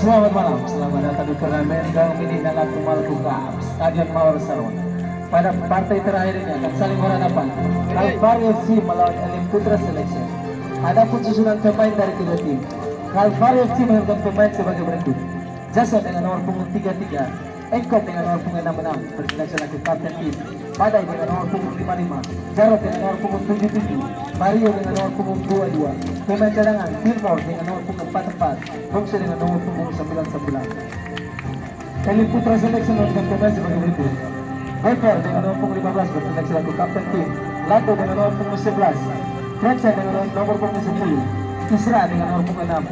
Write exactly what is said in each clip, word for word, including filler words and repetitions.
Selamat malam, selamat datang di turnamen Gaung Mini Nalaku Maluku Cup, Stadion Mawar Saruan. Pada partai terakhir ini akan saling berhadapan Kalvari F C melawan Elim Putra Selection. Adapun susunan pemain dari kedua tim, Kalvari F C menurunkan pemain sebagai berikut: Jason dengan nomor punggung tiga tiga, Engkot dengan nomor punggung enam enam, bertindak selaku kapten tim. Badai dengan nomor punggung lima lima, Jarod dengan nomor punggung tujuh tujuh, Mario dengan nomor punggung dua dua, pemain cadangan, Firmor dengan nomor punggung empat empat, Bongso dengan nomor punggung sembilan sembilan. Elim Putra Selection menurunkan pemain sebagai berikut: Ever dengan nomor punggung lima belas, bertindak selaku kapten tim, Lando dengan nomor punggung sebelas, Frensa dengan nomor punggung sepuluh, Isra dengan nomor punggung enam,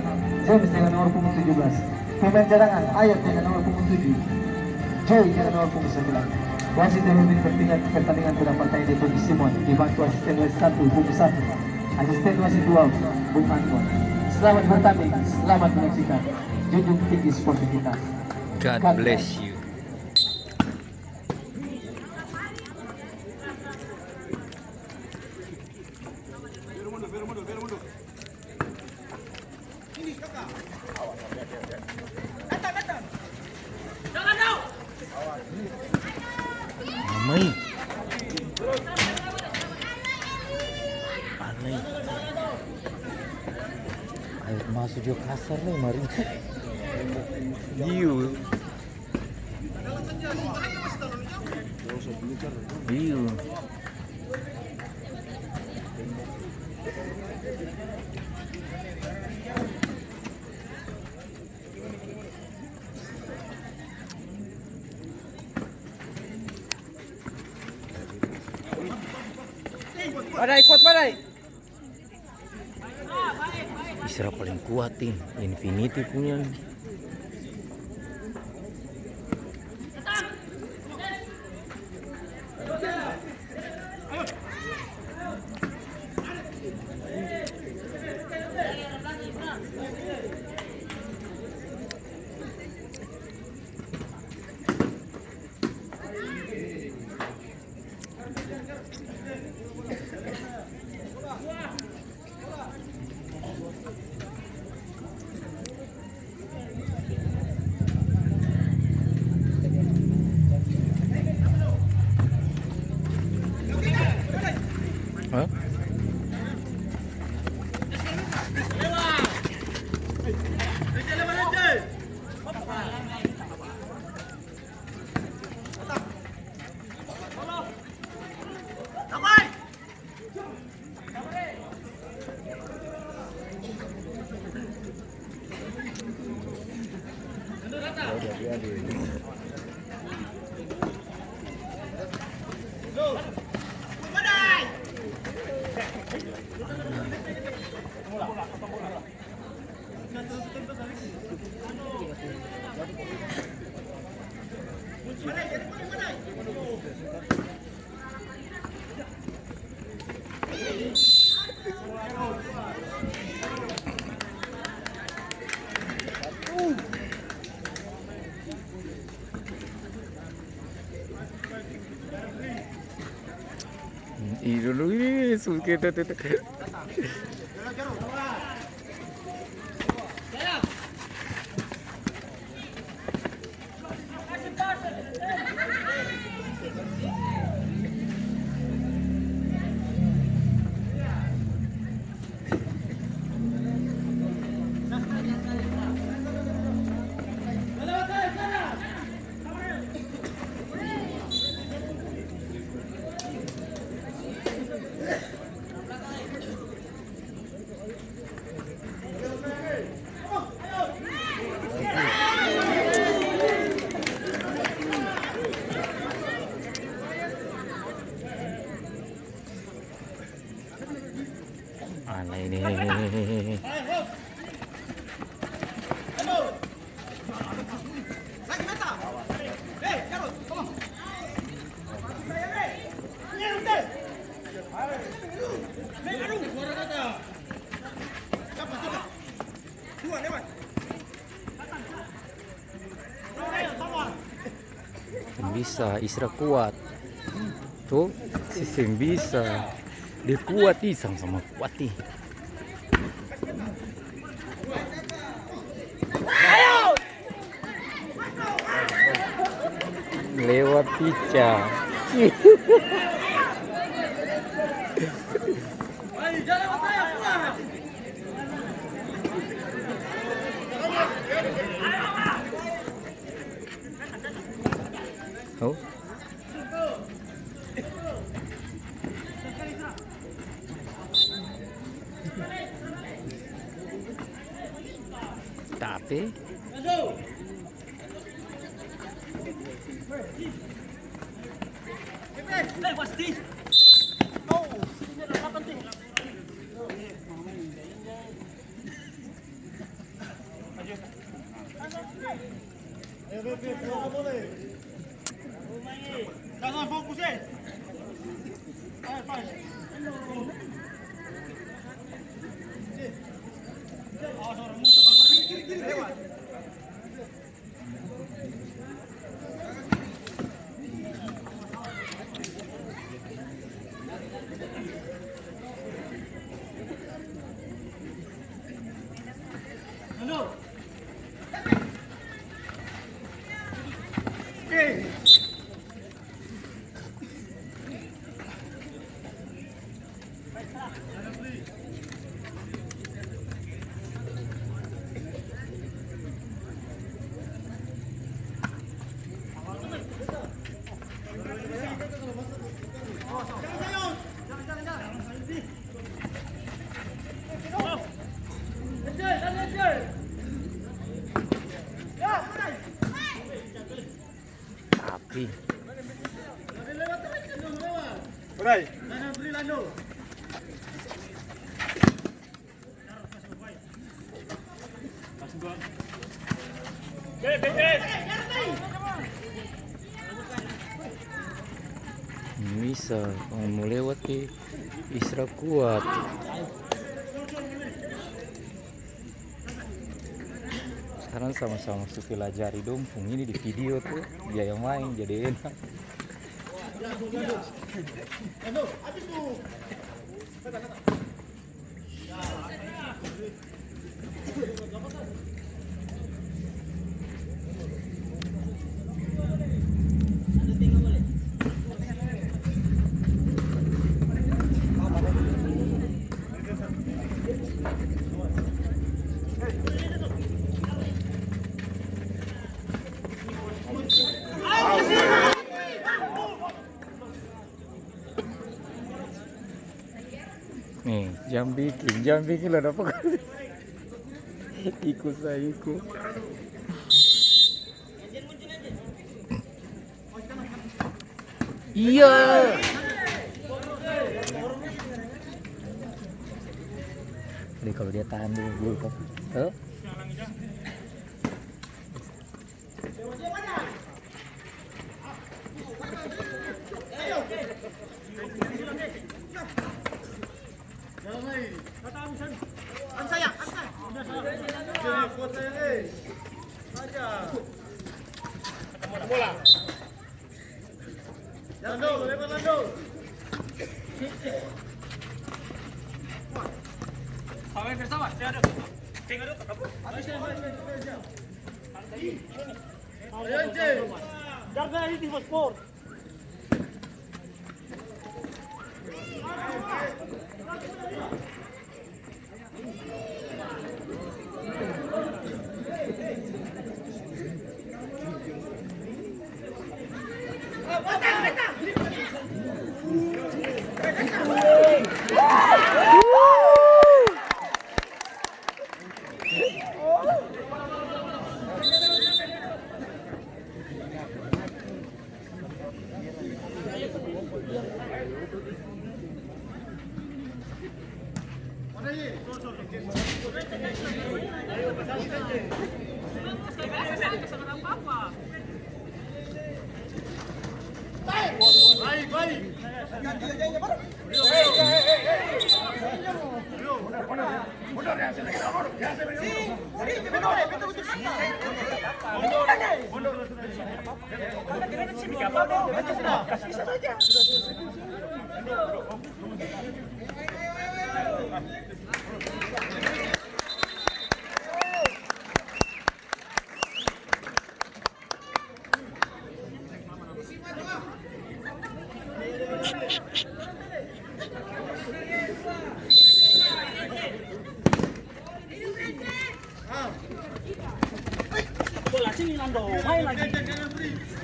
James dengan nomor punggung tujuh belas. Pemain cadangan, Ayat dengan nomor punggung tujuh, Joy dengan nomor punggung sembilan. Wasit memimpin pertandingan, pertandingan pada partai ini Bung Simon, dibantu asisten wasit satu, Bung Satu, asisten wasit dua, Bung Anton. Selamat bertanding, selamat menyaksikan. Junjung tinggi sportivitas. God bless you. Mai. Aneh. Air masuk juga kasar nih, mari. Iya. Iya. Badai, kuat badai. Isra paling kuat nih, Infinity punya nih. Hah? Ih, dulu, ih, suka, tuh, tuh, tuh. Aneh ini. Seng bisa, Isra kuat. Tuh, si seng bisa. Dia kuat, ih, sama-sama kuat, ih. Lewat pica. Oh. Tapi Tapi. Bisa, kong mo lewat ke Isra kuat. Skarang sama-sama su pelajari dong pung ini di video tu, biaya maeng jadi enak. Nih, jang biking, jang biking lah dapa. Iko sa iko. Iya. Jadi kalau dia tahan dulu, dulu, tuh.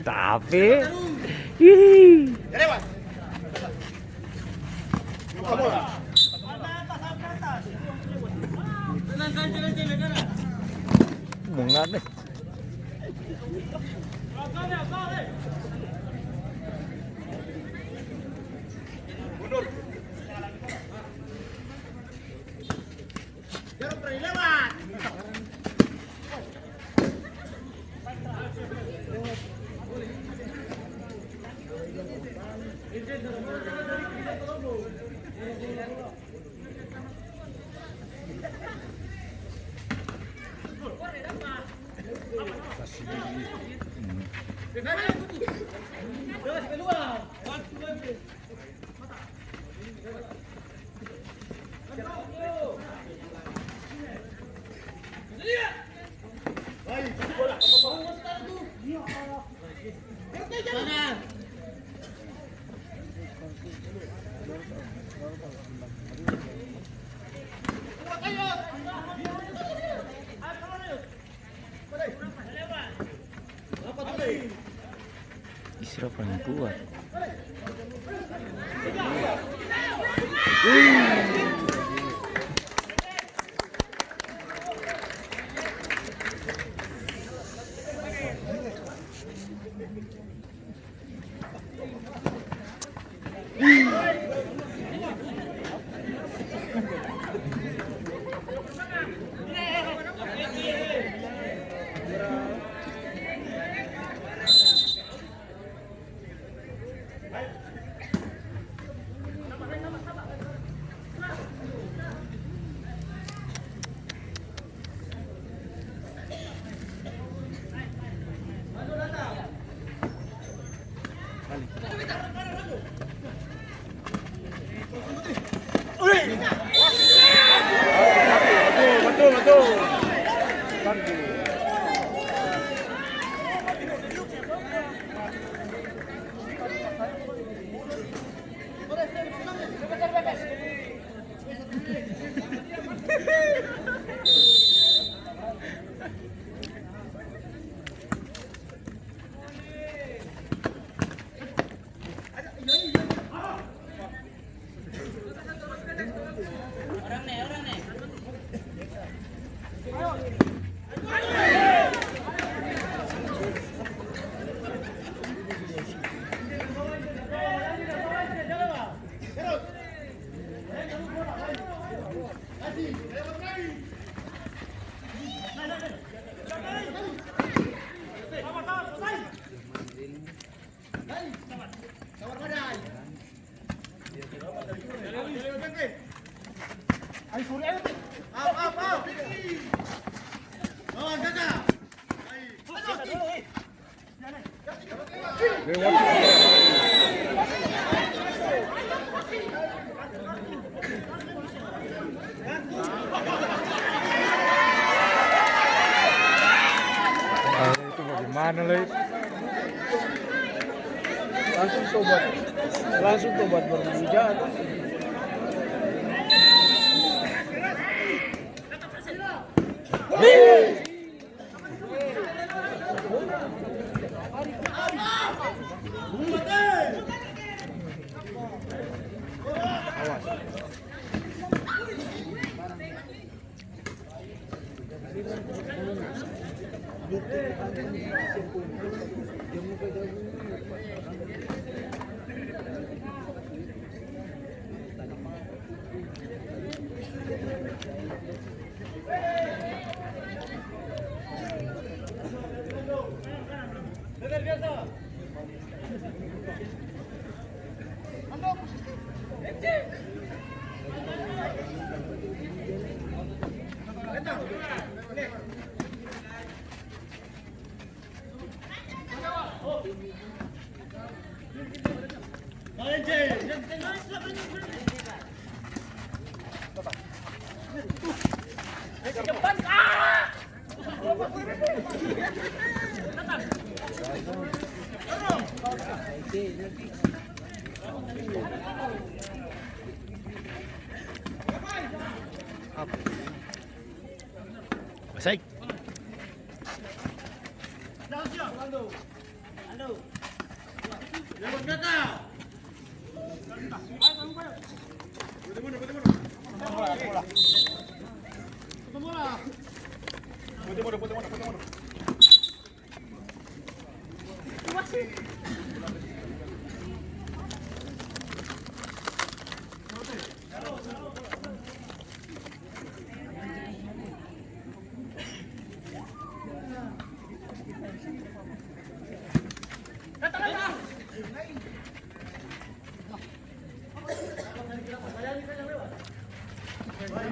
Tapi, hihi. Bunga nih. Isra paling kuat. Ah, itu bagaimana lai? Langsung tobat, langsung tobat bermain jahat. Asik.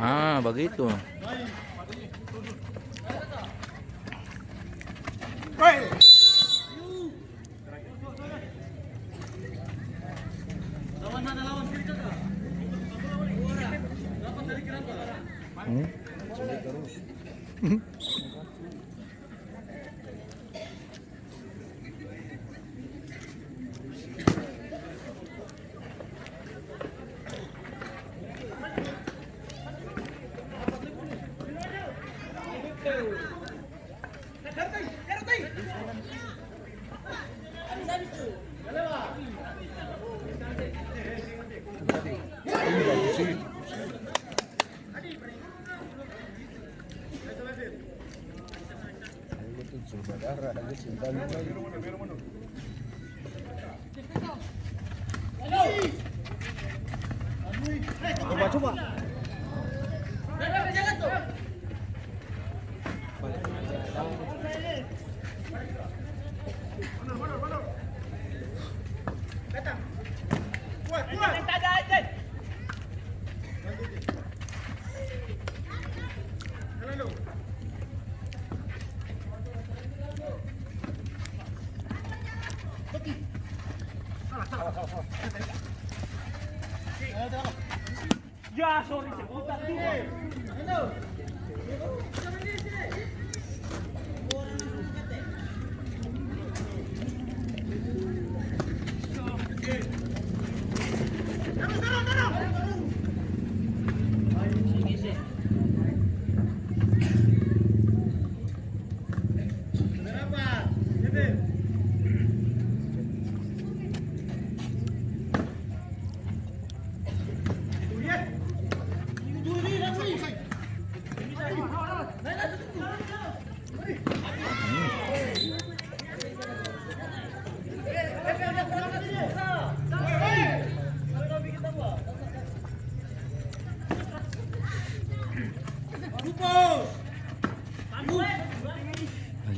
Ah, bagitu. Hmm? Coba, coba. Ya, sorry, sebutan tuh.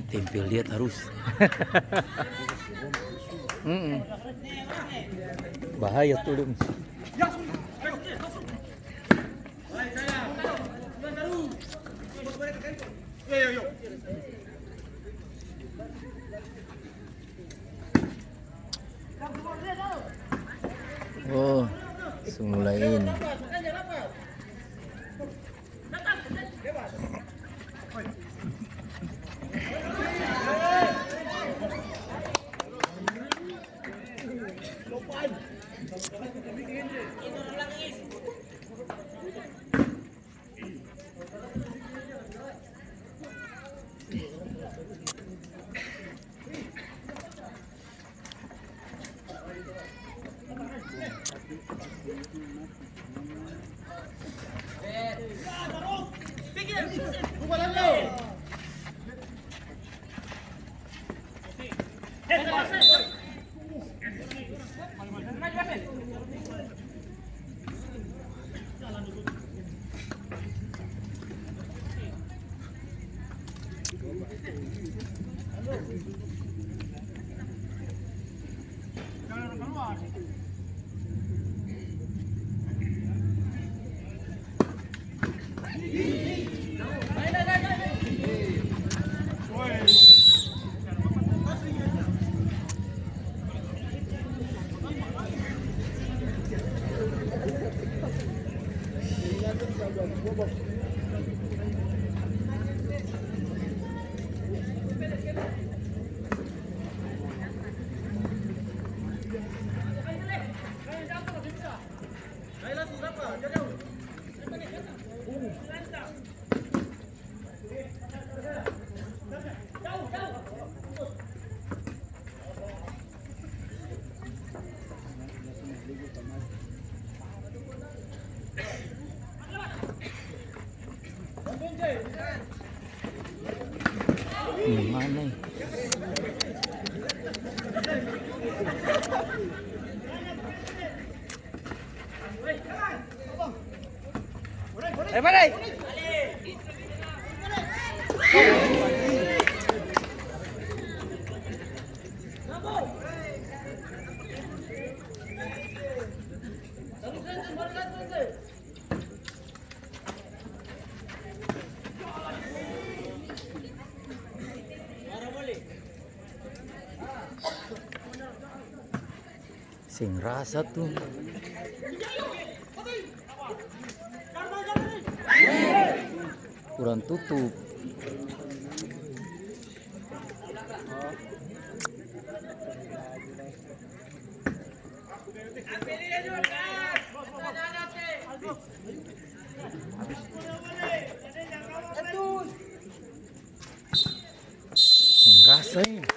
Tempel dia tarus. Mm-mm. Bahaya tuh, Dum. Oh, su mulai ini. Ini mana ini? Eh, mana? Seng rasa tu. Kurang tutup. Seng rasa ini.